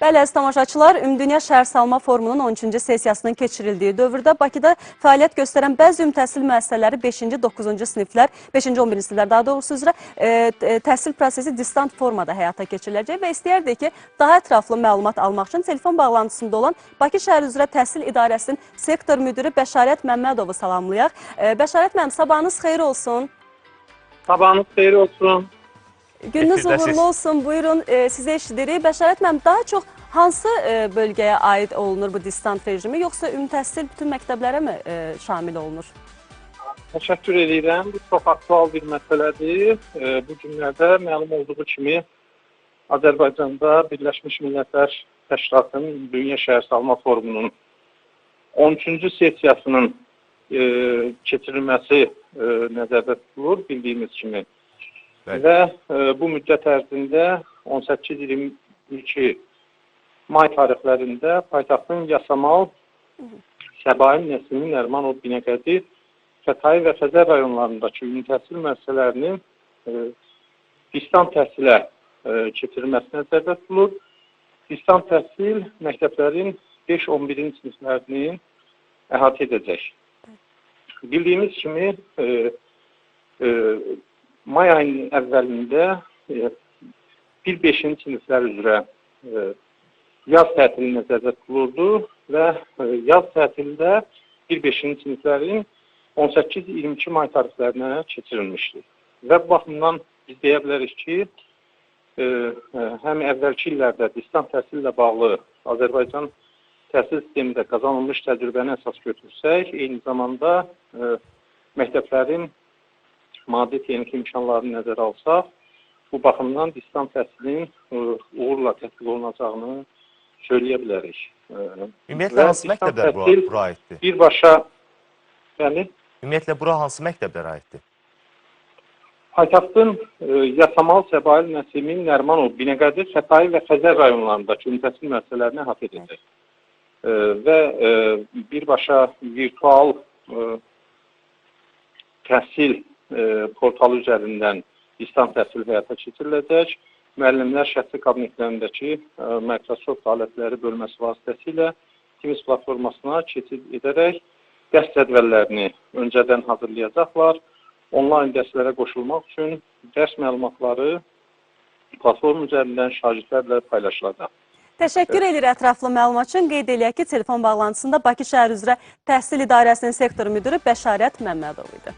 Bəli, əziz tamaşaçılar, Ümumdünya Şəhərsalma Forumunun 13-cü sessiyasının keçirildiyi dövrdə Bakıda fəaliyyət göstərən bəzi ümumi təhsil müəssisələri 5-ci, 9-cu siniflər, 5-ci, 11-ci siniflər daha doğrusu üzrə təhsil prosesi distant formada həyata keçiriləcək və istəyərdik ki, daha ətraflı məlumat almaq üçün telefon bağlantısında olan Bakı şəhəri üzrə Təhsil İdarəsinin sektor müdiri Bəşarət Məmmədovu salamlayaq. Bəşarət müəllim, sabahınız xeyir olsun. Sabahınız xeyir olsun. Gününüz uğurlu olsun. Buyurun, sizə eşidirik. Bəşarət müəllim, daha çox hansı bölgəyə aid olunur bu distant rejimi, yoxsa ümumi təhsil bütün məktəblərə mi şamil olunur? Təşəkkür edirəm. Bu çox aktual bir məsələdir. Bu günlərdə məlum olduğu kimi Azərbaycanda Birləşmiş Millətlər Təşkilatının Dünya Şəhərsalma Forumunun 13-cü sessiyasının keçirilməsi nəzərdə tutulur, bildiyimiz kimi. Bəli. Və bu müddət ərzində 18-22 may tarixlərində paytaxtın Yasamal, Səbail, Nəsimi, Nərimanov, Binəqədi, Xətai və Xəzər rayonlarındakı ümumi təhsil müəssisələrinin distant təhsilə keçirilməsi nəzərdə tutulur. Distant təhsil məktəblərin 5-11-ci siniflərinin əhatə edəcək. Bildiyimiz kimi may ayının əvvəlində 1-5-ci siniflər üzrə yaz tətili nəzərdə tutulurdu və yaz tətilində 1-5-ci siniflərin 18-22 may tarixlərinə keçirilmişdir. Və bu baxımdan biz deyə bilərik ki, həm əvvəlki illərdə distant təhsillə bağlı Azərbaycan təhsil sistemində qazanılmış təcrübəni əsas götürsək, eyni zamanda məktəblərin maddi texniki imkanlarını nəzərə alsaq, bu baxımdan distant təhsilin uğurla tətbiq olunacağını söyləyə bilərik. Ümumiyyətlə, hansı məktəblər bura aiddir? Birbaşa, bəli. Ümumiyyətlə, bura hansı məktəblər aiddir? Paytaxtın Yasamal, Səbail, Nəsimi, Nərimanov, Binəqədi, Xətai və Xəzər rayonlarındakı ümumi təhsil müəssisələrini əhatə edəcək. Və birbaşa virtual təhsil portalı üzərindən distant təhsil həyata keçiriləcək. Müəllimlər şəxsi kabinetlərindəki Microsoft alətləri bölməsi vasitəsilə Teams platformasına keçid edərək dərs cədvəllərini öncədən hazırlayacaqlar. Onlayn dərslərə qoşulmaq üçün dərs məlumatları platform üzərindən şagirdlərlə paylaşılacaq. Təşəkkür edirik ətraflı məlumat üçün. Qeyd eləyək ki, telefon bağlantısında Bakı şəhəri üzrə Təhsil İdarəsinin sektor müdiri Bəşarət Məmmədov idi.